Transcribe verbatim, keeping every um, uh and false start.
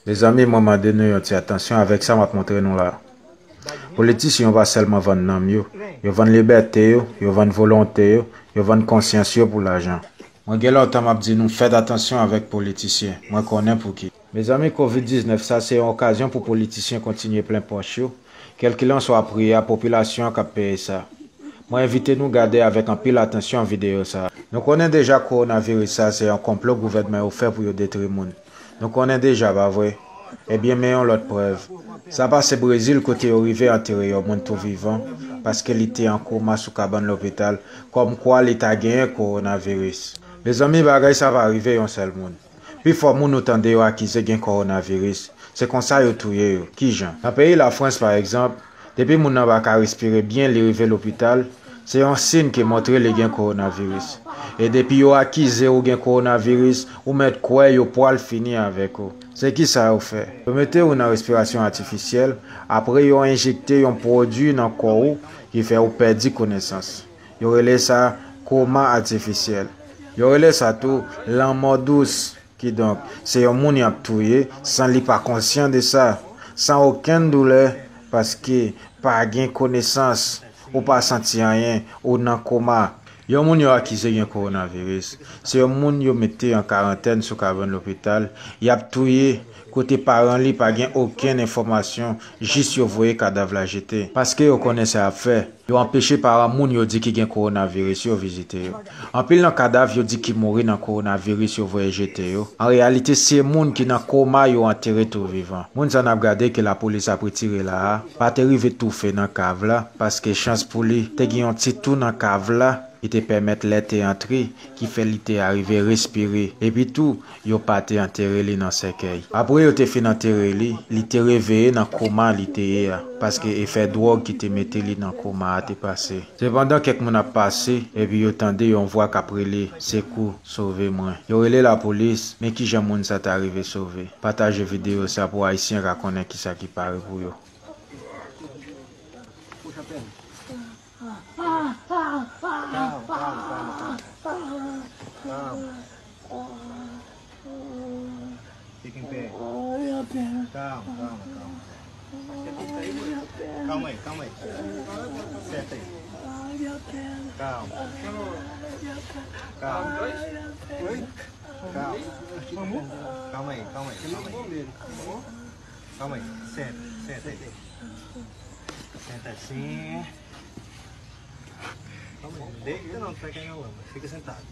Mezanmi, mwen mande nou yon ti atansyon avèk sa m ap montre nou la. Politisyen yo pa sèlman vann nanm yo, yo vann libète yo, yo vann volonte yo, yo vann konsyans yo pou lajan. Mwen gen lontan m ap di nou fèt atansyon avèk politisyen, mwen konnen pouki. Mezanmi, kovid diznèf sa se yon okazyon pou politisyen kontinye plen pòch yo, kèlkilanswa pri a, popilasyon an k ap peye sa. Mwen envite nou gade avèk anpil atansyon videyo sa. Nou konnen deja kowonaviris sa se yon konplo gouvènman yo fè pou yo detri moun. Nou konnen deja, pa vre? Ebyen, men yon lòt prèv. Sa pase Brezil kote yo rive antere yon moun tou vivan paske li te an koma sou kabann lopital, kòmkwa li ta genyen kowonaviris. Mezanmi, bagay sa pa rive yon sèl moun. Pifò moun ou tande yo akize gen kowonaviris, se konsa yo touye yo. Kijan? Nan peyi Lafrans, pa egzanp, depi moun nan pa ka respire byen, li rive lopital, se yon siy ki montre li gen kowonaviris. E depi yo akize ou gen kowonaviris, ou mèt kwè yo pwal fini avèk ou. Se kisa yo fè? Yo mete ou nan respirasyon atifisyèl, apre yo enjekte yon pwodui nan kò ou ki fè ou pèdi konesans. Yo rele sa koma atifisyèl. Yo rele sa tou lanmò dous. Kidonk, se yon moun y ap touye san li pa konsyan de sa, san okenn doulè, paske pa gen konesans, ou pa santi anyen, ou nan koma. Yon moun yo akize gen kowonaviris, se yon moun yo mete an karantèn sou kabann lopital, y ap touye, kote paran li pa gen okenn enfòmasyon, jis yo voye kadav la jete, paske yo konnen sa y ap fè. Yo anpeche paran moun yo di ki gen kowonaviris yo vizite yo. Anpil nan kadav yo di ki mouri nan kowonaviris yo voye jete yo, an reyalite se moun ki nan koma yo antere tou vivan. Moun sa n ap gade ke lapolis ap retire la a, pa te rive toufe nan kav la, paske chans pou li, te gen yon ti tou nan kav la ki te pèmèt lè te antre, ki fè li te arive respire. Epi tou, yo pa te antere li nan sèkèy. Apre yo te fin antere li, li te reveye nan koma li te ye a, paske efè dwòg ki te mete li nan koma a te pase. Sepandan, kèk moun ap pase, epi yo tande yon vwa k ap rele, "Sekou, sove mwen." Yo rele lapolis, men kijan moun sa ta rive sove? Pataje videyo sa pou Ayisyen ka konnen kisa ki pare pou yo. Calma, calma, calma, calma. Calma. Fica em pé. Calma, calma, calma. Calma aí, calma aí. Senta aí. Calma. Calma. Calma. Calma aí, calma aí, calma aí. Calma aí, senta, senta aí. Senta assim. Calma aí, não deita não, que vai cair na lama. Fica sentado.